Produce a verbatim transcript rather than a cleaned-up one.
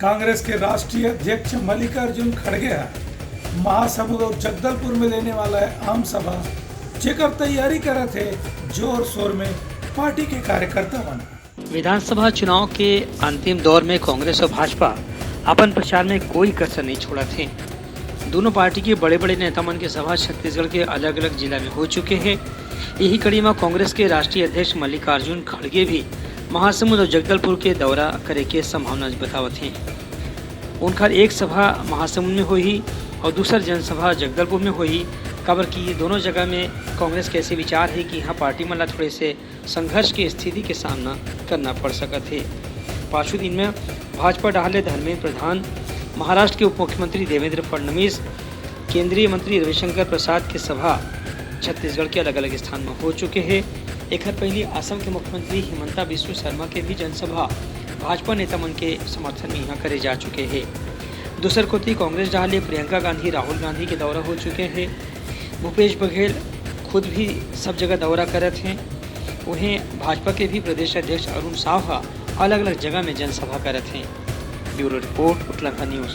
कांग्रेस के राष्ट्रीय अध्यक्ष मल्लिकार्जुन खड़गे ह महासमुंद अउ जगदलपुर में लेने वाला है आम सभा, जेकर तैयारी करत हे जोर शोर में पार्टी के कार्यकर्ता मन। विधानसभा चुनाव के अंतिम दौर में कांग्रेस और भाजपा अपन प्रचार में कोई कसर नहीं छोड़त हे। दोनों पार्टी के बड़े-बड़े नेता मन के सभा छत्तीसगढ़ के अलग-अलग जिला में हो चुके हे। यही कड़ी में कांग्रेस के राष्ट्रीय अध्यक्ष मल्लिकार्जुन खड़गे भी महासमुंद और जगदलपुर के दौरा करे के संभावना बतावत हे। उनकर एक सभा महासमुंद में होही और दूसर जनसभा जगदलपुर में होही, काबर कि ये दोनों जगह में कांग्रेस के ऐसे विचार हे कि यहाँ पार्टी मन ला थोड़े से संघर्ष के स्थिति के सामना करना पड़ सकत हे। पाछू दिन में भाजपा डहार ले धर्मेंद्र प्रधान, महाराष्ट्र के उप मुख्यमंत्री देवेंद्र फडणवीस, केंद्रीय मंत्री रविशंकर प्रसाद के सभा छत्तीसगढ़ के अलग-अलग स्थान में हो चुके हे। एखर पहिली असम के मुख्यमंत्री हिमंता बिस्व शर्मा के भी जनसभा भाजपा नेता मन के समर्थन में यहाँ करे जा चुके हे। दूसर कोति कांग्रेस डहार ले प्रियंका गांधी, राहुल गांधी के दौरा हो चुके हे। भूपेश बघेल खुद भी सब जगह दौरा करत हे। उहें, भाजपा के भी प्रदेश अध्यक्ष अरुण साव ह अलग-अलग जगह में जनसभा करत हे। ब्यूरो रिपोर्ट, उतलंघा न्यूज।